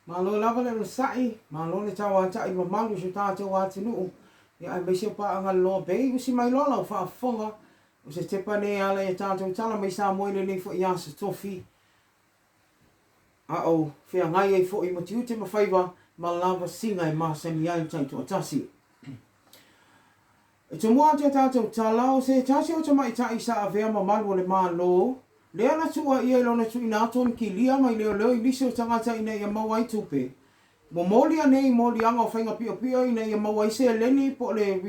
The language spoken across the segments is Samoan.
Malo lava le onosai, malo le tauata'i mamalu i so tatou atunuu, ia aemaise o paaga Loa Bay, usi mai loa lau faafofoga, o se tepa nei e ala i a tatou tala mai Samoa i lenei foi aso tofi, a o feagai ai foi ma tiute ma faiva ma lavasiga e masani ai le taitoatasi. E tomua atu a tatou tala, o se tasi o tamaitai sa avea mamalu o le Malo, lea na tuuaia i lona tuuina atu o ni kilia mai leoleo i nisi o tagata ina ia maua ai tupe. Momoli anei moliaga o faiga piopio ina ia maua ai seleni po o le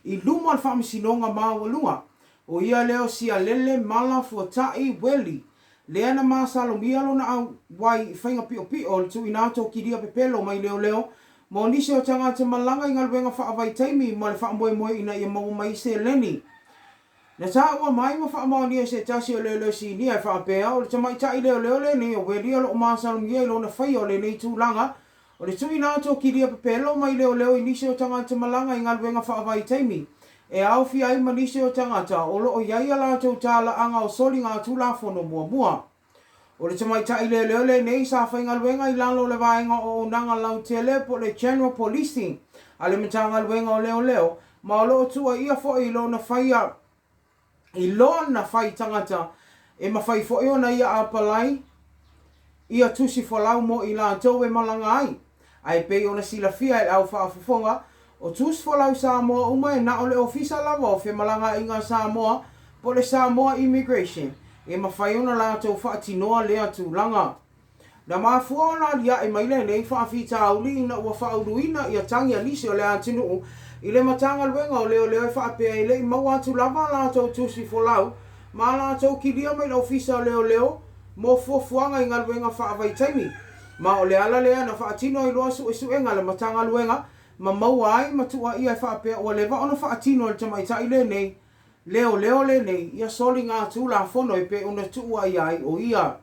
I luma o le Faamasinoga Maualuga, o ia lea o Sialele Mala Fuata'i Weli, lea na masalomia lona auai i faiga piopio o le tuuina atu o kilia pepelo mai leoleo mo nisi o tagata malaga i galuega faavaitaimi ma le faamoemoe ina ia maua mai seleni. Na taua mai ma faamaonia e se tasi o leoleo sinia e faapea, o le tamaitai leoleo lenei o Weli o lo o masalomia i lona faia o lenei tulaga O le tuuina atu o kilia pepelo mai leoleo i nisi o tagata malaga i galuega faavaitaimi, e aofia ai ma nisi o tagata o lo o i ai a latou talaaga o soliga Tulafono muamua. O le tamaitai leoleo lenei sa faigaluega i lalo o le vaega o auaunaga lautele po o le General Policing a le Matagaluega o Leoleo ma o lo o tuuaia foi i lona faia i lona fai tagata, e mafai foi ona ia apalai ia tusi folau mo i latou e malaga ai. Ae pei ona silafia e le au faafofoga, o tusi folau Samoa uma e na o le Ofisa lava o Femalagaaiga a Samoa po o le Samoa Immigration e mafai ona latou faatinoa lea tulaga. Na mafua ona aliae mai lenei faafitauli ina ua faauluina ia tagi a nisi o le atunuu i le Matagaluega o Leoleo e faapea e le i maua atu lava a latou tusi folau ma a latou kilia mai le Ofisa o Leoleo mo fuafuaga i galuega faavaitaimi. Ma o le ala lea na faatino ai loa suesuega a le Matagaluega ma maua ai ma tuuaia e faapea ua leva ona faatino e le tamaitai lenei leoleo lenei ia soligatulafono e pei ona tuuaia ai o ia.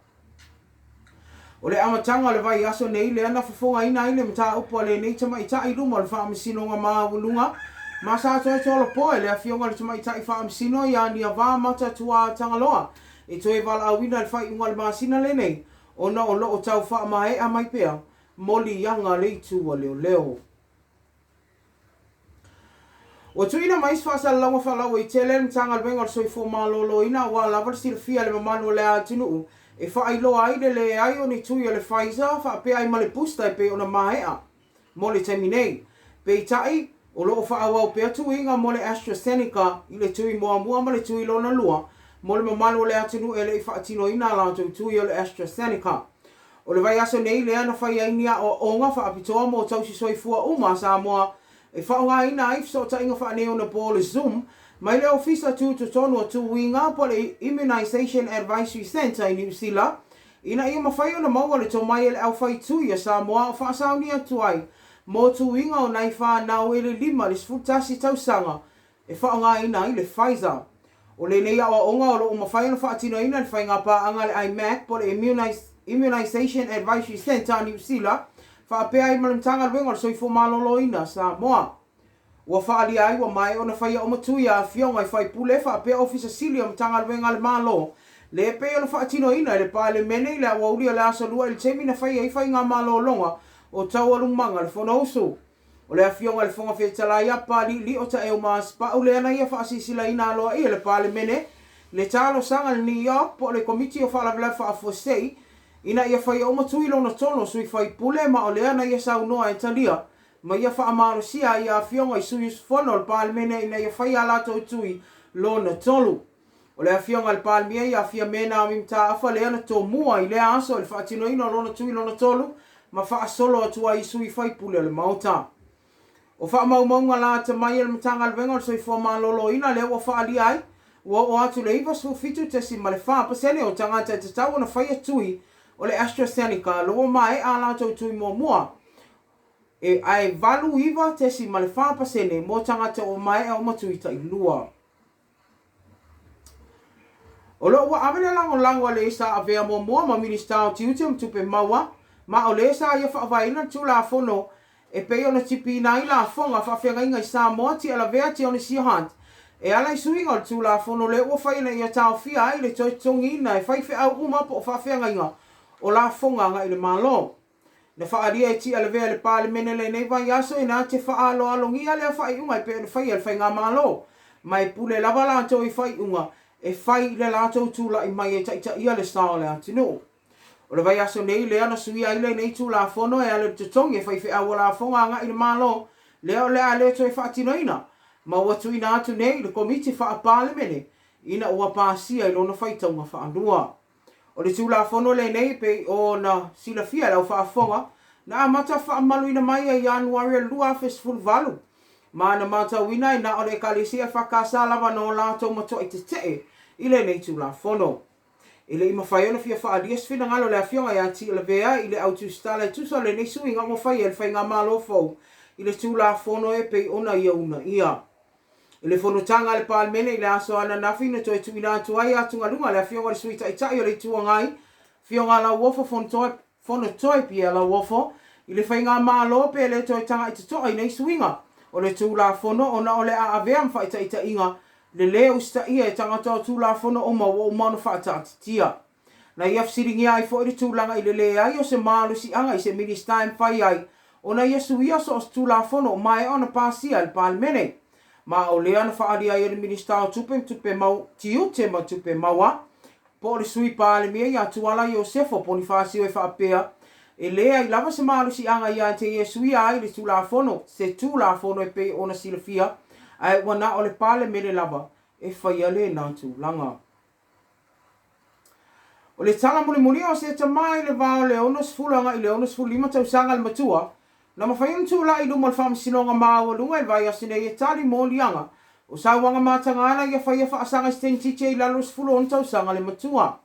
O le amataga o le vaiaso nei lea na fofogaina ai le mataupu a lenei tamaitai i luma o le Faamasinoga Maualuga ma sa toe tolopo e le Afioga i le Tamaitai Faamasino ia Niavā Mata Tuā Tagaloa e toe valaauina i le faaiuga o le masina lenei ona o lo o tau faamaea mai pea moliaga a le itu a leoleo. Ua tuuina mai se faasalalauga faalauaitele e le Matagaluega o le Soifua Maloloina aua lava le silafia e le mamalu o le atunuu e faailoa ai le leai o ni tui o le Pfizer faapea ai ma le booster e pei ona maea mo le taimi nei. Peitai, o lo o faaauau pea tuiga mo le AstraZeneca i le tui muamua ma le tui lona lua mo le mamalu o le atunuu e le i faatinoina a latou tui o le AstraZeneca. O le vaiaso nei lea na fai ai ni aoaoga faapitoa mo tausi soifua uma a Samoa e faaaogaina ai fesootaiga faaneionapo le Zoom mai le Ofisa Tutotonu o Tuiga po o le Immunisation Advisory Centre i Niu Sila ina ia mafai ona maua le tomai e le aufai tui a Samoa o faasauni atu ai mo tuiga o nai fanau e le 5 i le 11 tausaga e faaaogaina ai le Pfizer. O lenei aoaoga o lo o mafai ona faatinoina e le faiga paaga a le IMAC po o le Immunisation Advisory Centre a Niu Sila faapea ai ma le Matagaluega o le Soifua Maloloina a Samoa. Ua faaalia ai ua maea ona faia uma tui a afioga i faipule faapea Ofisa Sili o Matagaluega a le Malo le pei ona faatinoina e le Palemene i le aoauli o le Aso Lua i le taimi na faia ai faigamalologa o taualumaga a le Fonousu. O le Afioga i le Fofoga Fetalai a Papaliilio Taeu ma Asipau lea na ia faasiasilaina aloaia e le Palemene le talosaga a le NEOC po o le Komiti o Faalavelave Faafuasei ina ia faia uma tui lona tonu o sui faipule ma o lea na ia saunoa e talia ma ia faamalosia ai ia afioga i sui usufono o le Palemene ina ia faia a latou tui lona tolu. O le Afioga i le Palemia ia Fiame Naomi Mataafa lea na tomua i lea aso i le faatinoina o lona tui lona tolu ma faasolo atu ai i sui faipule o le Maota. O faamaumauga lata mai a le Matagaluega o le Soifua Maloloina lea ua faaalia ai, ua oo atu le 97.4% o tagata e tatau ona faia tui o le AstraZeneca lo ua maea a latou tui muamua, ae 89.4% mo tagata ua maea uma tui tailua. O lo o ua ave le lagolago a le sa avea muamua ma Minisita o Tiute ma Tupe Maua, ma o le sa ia faavaeina le Tulafono e pei ona tipiina ai lafoga faafeagaiga i Samoa Tialavea Tionisio Hunt. E ala i suiga o le Tulafono lea ua fai ina ia taofia ai le toe totogiina e faifeau uma po o faafeagaiga o lafoga agai i le Malo. Na faaalia e Tialavea i le Palemene lenei vaiaso ina te faaaloalogia lea faaiuga e pei ona faia e le Faigamalo, ma e pule lava latou i faaiuga e fai i le latou tulai mai e taitaia le sa o le atunuu. O le vaiaso nei lea na suia ai lenei Tulafono e ala i le totogi e faifeau o lafoga agai i le Malo, lea o le a le toe faatinoina, ma ua tuuina atu nei i le Komiti Faa-Palemene ina ua pasia i lona faitauga faalua. O le Tulafono lenei e pei ona silafia e lau faafofoga, na amata faamamaluina mai ia Ianuari o le 2018, ma na matauina e na o le Ekalesia EFKS lava na o latou matuai tetee i lenei Tulafono. E le i mafai ona fia faaalia se finagalo o le Afioga ia Tialavea i le au tusitala e tusa o lenei suiga ua faia e le Faigamalo fou i le Tulafono e pei ona ia uunaia. I le fonotaga a le Palemene i le aso ananafi na toe tuuina atu ai atugaluga a le Afioga i le Sui Taitai o le Itu Agai, Afioga Lauofo Fonotoe Pierre Lauofo, i le Faigamalo pe le toe taga'i toto'a i nei suiga o le Tulafono ona o le a avea ma fa'ataitaiga le lē usitaia e tagata o Tulafono uma ua uma ona fa'ataatitia. Na ia fesiligia ai foi le tulaga i le leai o se malosiaga i se Minisita e mafai ai ona ia suia so o se Tulafono ua maea ona pasia e le Palemene. Ma o lea na faaalia ai e le Minisita o Tupe ma Tupe Maua, Tiute ma Tupe Maua, po o le Sui Palemia ia Tuala Iosefo Ponifasio e faapea, e leai lava se malosiaga ia te ia e suia ai le Tulafono, se Tulafono e pei ona silafia, ae ua na o le Palemene lava e faia lena tulaga. O le tala mulimuli o se tama i le va o le 60 agai i le 65 tausaga le matua, na mafai ona tulai i luma o le Faamasinoga Maualuga i le vaiaso nei e tali moliaga o sauaga mataga na ia faia faasaga i se teinititi i lalo o le 16 tausaga le matua.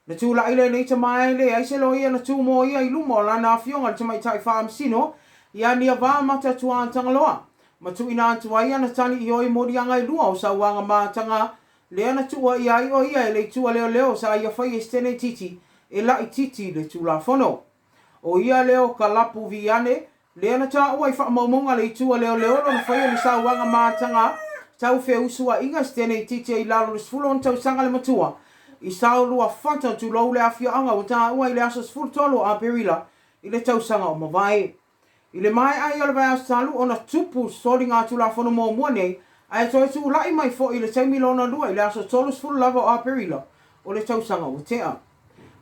Na tulai lenei tama e leai se loia na tu mo ia i luma o lana afioga i le Tamaitai Faamasino ia Niava Matatuatangaloa ma tuuina atu ai ana tali ioe i moliaga e lua o sauaga mataga lea na tuuaia ai o ia e le itu a leoleo sa ia faia i se teneititi e laitiiti i le Tulafono. O ia lea o Kalapu Viane, lea na taua i faamaumauga a le itu a leoleo lona faia o ni sauaga mataga tau feusuaiga i se teneititi e i lalo o le 16 tausaga le matua i Saoluafata tulou le afioaga ua taua i le aso 13 o Aperila i le tausaga ua mavae. I le maea ai o le vaiaso talu ona tupu soligatulafono muamua nei, ae toe tulai mai foi i le taimi lona lua i le aso 30 lava o Aperila o le tausaga ua tea.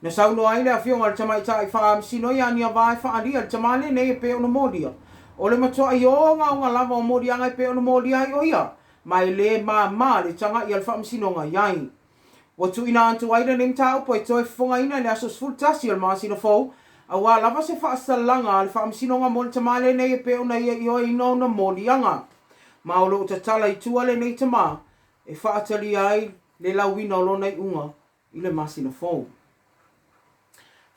Na saunoa ai le Afioga i le Tamaitai Faamasino ia Niavaa e faaalia i le tama lenei e pei ona molia. O le matuai ogaoga lava o moliaga e pei ona molia ai o ia, ma e le māmā le taga'i a le Faamasinoga i ai. Ua tuuina atu ai lenei mataupu e toe fofogaina i le aso 11 o le masina fou, aua lava se faasalaga a le Faamasinoga mo le tama lenei e pei ona ia ioeina ona moliaga. Ma o lo o tatala i tua lenei tama e faatalia ai le lauina o lona iuga i le masina fou.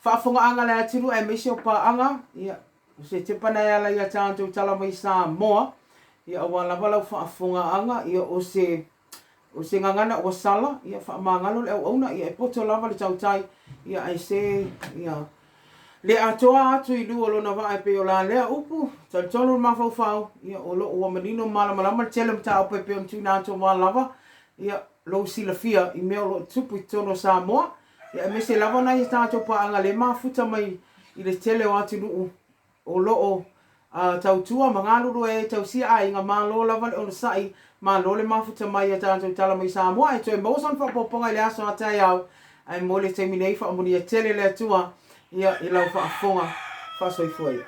Faafofogaaga a le atunuu aemaise o paaga, ia, o se tepa na e ala ia tatou tala mai Samoa, ia aua lava lau faafofogaaga, ia o se O se gagana ua sala, ia faamagalo le auauna, ia e poto lava le tautai, ia ae se, ia le atoa atu i lu o lona vaa e pei o la lea upu, talitonu le mafaufau, ia o lo o ua manino ma malamalama le tele o mataupu e pei ona tuuina atu aua lava, ia lou silafia i mea o lo o tutupu i totonu o Samoa, ia aemaise lava nai a tatou paaga le mafuta mai i le tele o atunuu o lo o tautua ma galulue ai e tausia aiga, malo lava le onosai, malo le mafuta mai i a tatou tala mai Samoa, e toe maua sona faaopoopoga i le aso a taeao, ae mo le taimi nei faamanuia tele le Atua ia i lau faafofoga faasoifua ia.